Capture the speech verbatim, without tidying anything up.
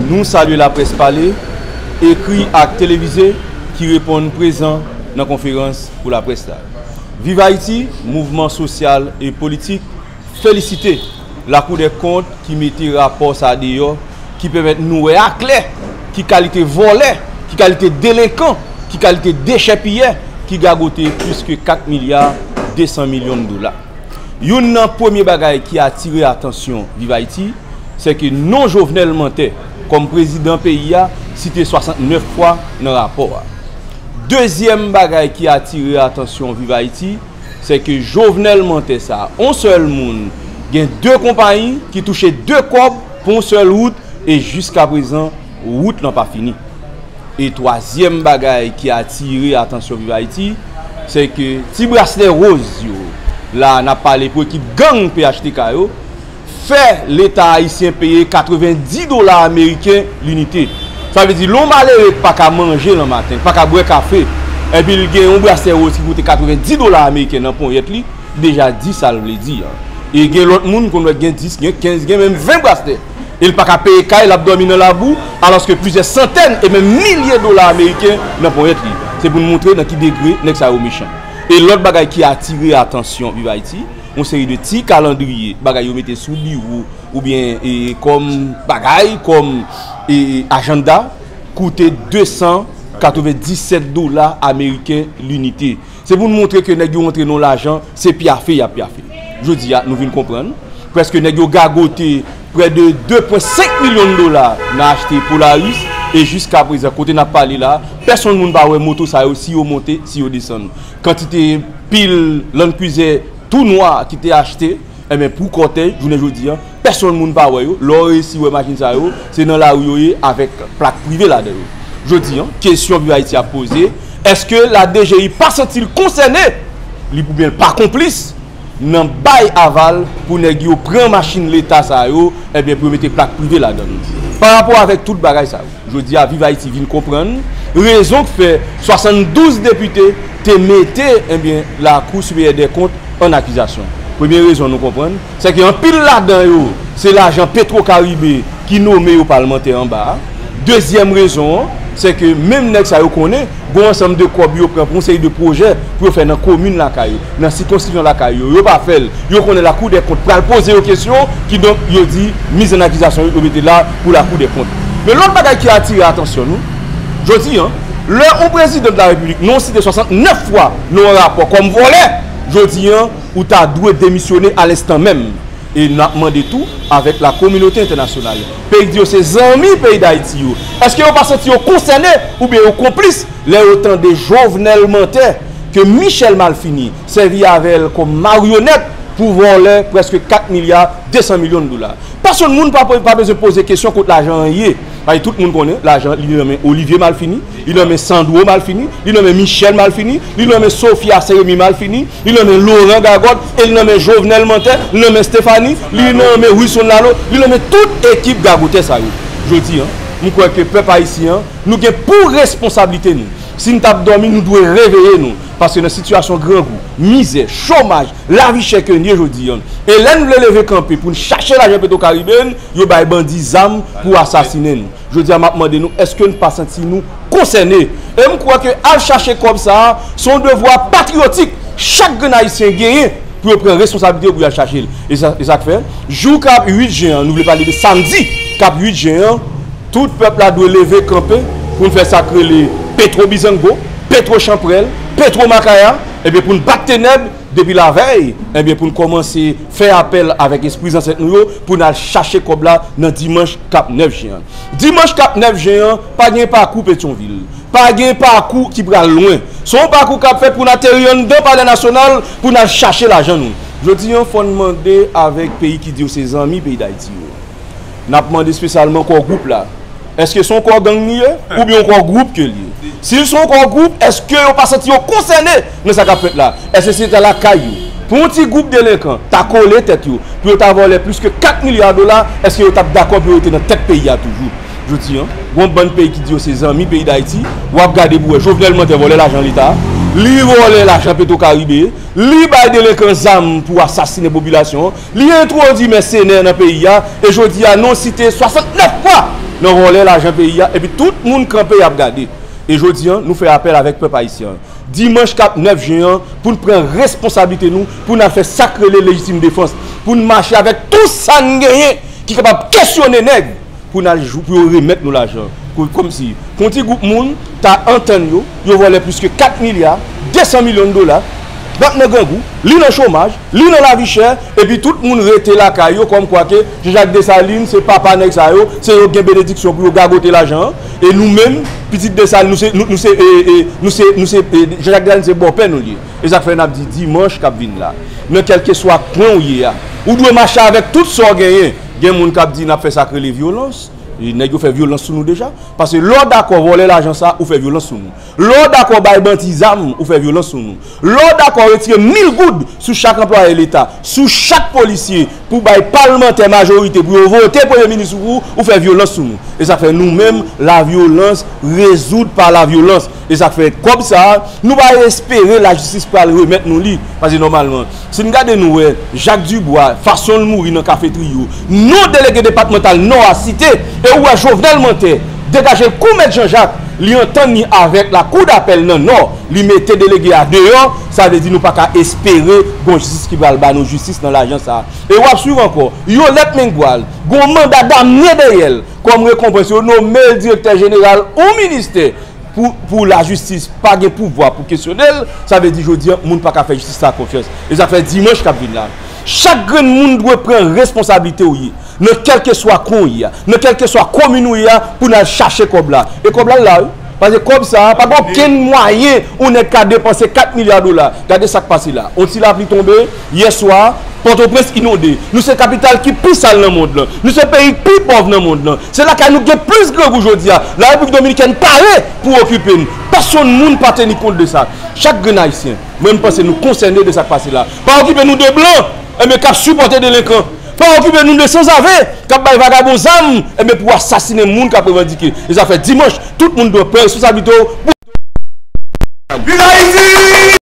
Nou salye laprès pale, ekri ak televize ki reponn prezan nan konferans pou laprès la. Viv Ayiti, mouvman sosyal e politik, felisite Lakou dè Kont ki mete rapò sa deyò, ki pèmèt nou wè aklè ki kalite vòlè, ki kalite delenkan, ki kalite dechèpiyè ki gagote plis ke kat milya de san milyon dola. Youn nan premye bagay ki atire atansyon Viv Ayiti, se ke non Jovenel Mantè kòm prezidan peyi a site swasantnèf fwa nan rapò a. Dezyèm bagay ki atire atansyon Viv Ayiti, se ke Jovenel Mantè sa, on sèl moun, gen de konpayi ki touche de kòb pou on sèl wout, e jiskaprezan, wout lan pa fini. E twazyèm bagay ki atire atansyon Viv Ayiti, se ke ti braslè woz yo, la n ap pale pou ekip gang P H T K yo, fè Leta ayisyen peye katrevendi dola ameriken linite. Sa vle di, lè yon malere k pa ka manje nan maten, k pa ka bwè kafe, epi l gen yon braslè woz ki koute katrevendi dola ameriken nan ponyèt li, deja di sa l vle di an. E gen lòt moun, konn wè gen dis, gen kenz, gen menm ven braslè. E l pa ka peye kay, l ap dòmi nan labou, alòske plizyè santèn e menm milye dola ameriken nan ponyèt li. Se pou n montre nan ki degre nèg sa yo mechan. E lòt bagay ki atire atansyon Viv Ayiti, yon seri de ti kalandriye, bagay yo mete sou biwo, oubyen, e, kòm bagay, kòm, e, ajanda, koute de san katrevenndisèt dola ameriken linite. Se pou n montre ke nèg yo rantre nan lajan, se pyafe y ap pyafe. Jodi a, nou vin konprann, prèske nèg yo gagote prè de de pwen senk milyon dola nan achte Polaris, e jiskaprezan, kote n ap pale la, pèsonn moun pa wè moto sa yo, si yo monte, si yo desann. Kantite pil Land Cruiser tou nwa ki te achte, Ebyen, pou kòtèj, jounen jodi a, pèsonn moun pa wè yo. Lè w reyisi wè machin sa yo, se nan lari yo ye avèk plak prive ladan yo. Jodi a, kesyon Viv Ayiti ap poze, èske la D G I pa santi l konsène, li oubyen l pa konplis nan bay aval pou nèg yo pran machin Leta sa yo, ebyen, pou yo mete plak prive ladan l? Pa rapò avèk tout bagay sa yo, jodi a, Viv Ayiti vin konprann rezon k fè swasanndouz depite te mete, ebyen, Lakou Siperyè dè Kont an akizasyon. Premye rezon nou konprann, se ke anpil ladan yo, se lajan Petro Caribe ki nome yo palmantè anba a. Dezyèm rezon an, se ke menm nèg sa yo konnen, gon ansanm de kòb yo pran pou yon seri de pwojè pou yo fè nan komin lakay yo, nan sikonskripsyon lakay yo. Yo pa fè l. Yo konnen Lakou dè Kont pral poze yo kesyon, kidonk yo di miz an akizasyon yo, yo mete la pou Lakou dè Kont. Men lòt bagay ki atire atansyon nou, jodi a, lè yon prezidan de la Repiblik, non site swasantnèf fwa nan yon rapò kòm vòlè, jodi a, ou ta dwe demisyone alenstan menm. E n ap mande tou, avèk lakominote entènasyonal, peyi k di yo se zanmi peyi Dayiti yo, èske yo pa santi yo konsène oubyen yo konplis lè yo tande Jovenel Mantè, ke Michel Malfini sèvi avè l kòm maryonèt pou vòlè prèske kat milya de san milyon dola? Pèsonn moun pa, pa bezwen poze kesyon kot lajan an ye. Paske tout moun konnen lajan li nan men Olivier Malfini, li nan men Sandro Malfini, li nan men Michel Malfini, li nan men Sophia Seremi Malfini, li nan men Laurent Gagòt, e li nan men Jovenel Mantè, li nan men Stephanie, li nan men Wilson Lalo, li nan men tout ekip gagotè sa yo. Jodi a, m kwè ke pèp ayisyen an, nou gen pou responsablite nou. Si n t ap dòmi, nou dwe reveye nou. Paske nan sitiyasyon grangou, mizè, chomaj, lavi chè ke n ye jodi a, e lè n vle leve kanpe pou n chache lajan Petro Caribe n, yo bay bandi zam pou asasinen nou. Jodi a, m ap mande nou, èske n pa santi nou konsène? E m kwè ke al chache kòb sa a, se yon devwa patriyotik chak grenn Ayisyen genyen pou yo pran responsablite yo pou y al chache l. E sa, e sa k fè, jou k ap uit jen an, nou vle pale de samdi k ap uit jen an, tout pèp la dwe leve kanpe pou n fè sa k rele Petro Bizango, Petro Chanprèl, Petro Makaya, ebyen pou n bat tenèb depi lavèy, ebyen pou n kòmanse fè apèl avèk espri zansèt nou yo pou n al chache kòb la nan dimanch k ap nèf jen an. Dimanch k ap nèf jen an, pa gen pakou Petyonvil. Pa gen pakou ki pral lwen. Se yon pakou k ap fèt pou n ateri anndan Palè Nasyonal pou n al chache lajan nou. Jodi a, fò n mande avèk peyi ki di yo se zanmi peyi Dayiti yo. N ap mande espesyalman kò gwoup la. Èske se yon kò gang li ye? Oubyen yon kò gwoup ke li ye? Si l se yon kò gwoup, èske yo pa santi yo konsène nan sa k ap fèt la? Èske se ta lakay yo, pou yon ti gwoup delenkan ta kole tèt yo, pou yo ta vòlè plis ke kat milya dola, èske yo t ap dakò pou yo rete nan tèt peyi a toujou? Jodi a, gon bann peyi ki di yo se zanmi peyi Dayiti, w ap gade pou wè Jovenel Mantè vòlè lajan Leta, Li vòlè lajan Petwokaribe, li bay delenkan zam pou asasinen popilasyon an, li entwodui mèsenè nan peyi a, e jodi a nou site swasantnèf fwa nan vòlè lajan peyi a, epi tout moun kanpe y ap gade. E jodi a, nou fè apèl avèk pèp ayisyen an. Dimanch k ap nèf jen an, pou n pran responsablite nou, pou n al fè sa k rele lejitim defans, pou n mache avèk tout sa n genyen ki kapab kesyone nèg pou n al jou, pou yo remèt nou lajan. Kòmsi, pou yon ti gwoup moun ta antann yo, yo vòlè plis ke kat milya, de san milyon dola, y ap nan grangou, li nan chomaj, li nan lavi chè, epi tout moun rete lakay yo, kòmkwa ke Jean-Jacques Dessalines se papa nèg sa yo, se yo gen benediksyon pou yo gagote lajan an, e nou menm, pitit Dessalines, nou se, nou, nou se, e, e, nou se, nou se, e, Jean-Jacques Dessalines se bòpè nou li ye. E sa k fè n ap di dimanch k ap vin la, nan kèlkeswa kwen ou ye a, ou dwe mache avèk tout sa w genyen. Gen moun k ap di n ap fè sa k rele vyolans. E nèg yo fè vyolans sou nou deja. Paske lè w dakò vòlè lajan sa, ou fè vyolans sou nou. Lè w dakò bay bandi zam, ou fè vyolans sou nou. Lè w dakò retire mil goud sou chak anplwaye Leta, sou chak polisye, pou bay palmantè majorite, pou yo vote premye minis ou, ou fè vyolans sou nou. E sa k fè nou menm, la vyolans rezoud pa la vyolans. E sa k fè kòb sa a, nou pa espere lajistis pral remèt nou li. Paske nòmalman, si n gade nou wè, Jacques Dubois, fason l mouri nan Kafe Triyo, non delege depatmantal Nò a site, e ou wè Jovenel Mantè degaje l kou mèt Jean Jacques, li antann li avèk lakou dapèl nan Nò, li mete delege a deyò, sa vle di nou pa ka espere gon jistis ki pral ba nou jistis nan lajan sa a. E w ap swiv ankò, Yolette Mengual, gon manda damne dèyè l, kòm rekonpans, yo nome l direktè jeneral yon ministè pou, pou lajistis pa gen pouvwa pou kesyone l, sa vle di jodi a, moun pa ka fè jistis la konfyans. E sa fè dimanch k ap vin la. Chak grenn moun dwe pran responsablite w ye, nan kèlkeswa kwen w ye a, nan kèlkeswa komin ou ye a, pou n al chache kòb la. E kòb la, l la, wi. Paske kòb sa a, pa gen okenn mwayen yon nèg ka depanse kat milya dola. Gade sa k pase la. Yon ti lapli tonbe, yè swa, Pòtoprens inonde. Nou se kapital ki pi sal nan mond lan. Nou se peyi ki pi pòv nan mond lan. Se lakay nou gen plis grangou jodi a. Larepiblik Dominikèn pare pou okipe n. Pèsonn moun pa teni kont de sa. Chak grenn Ayisyen, mwen, m panse nou konsène de sa k pase la. Pa okipe nou de blan, enben, k ap sipòte delenkan. Pa okipe nou de sanzave k ap bay vagabon zam, enben, pou asasinen moun k ap revandike. E sa fè dimanch, tout moun dwe pran responsablite w pou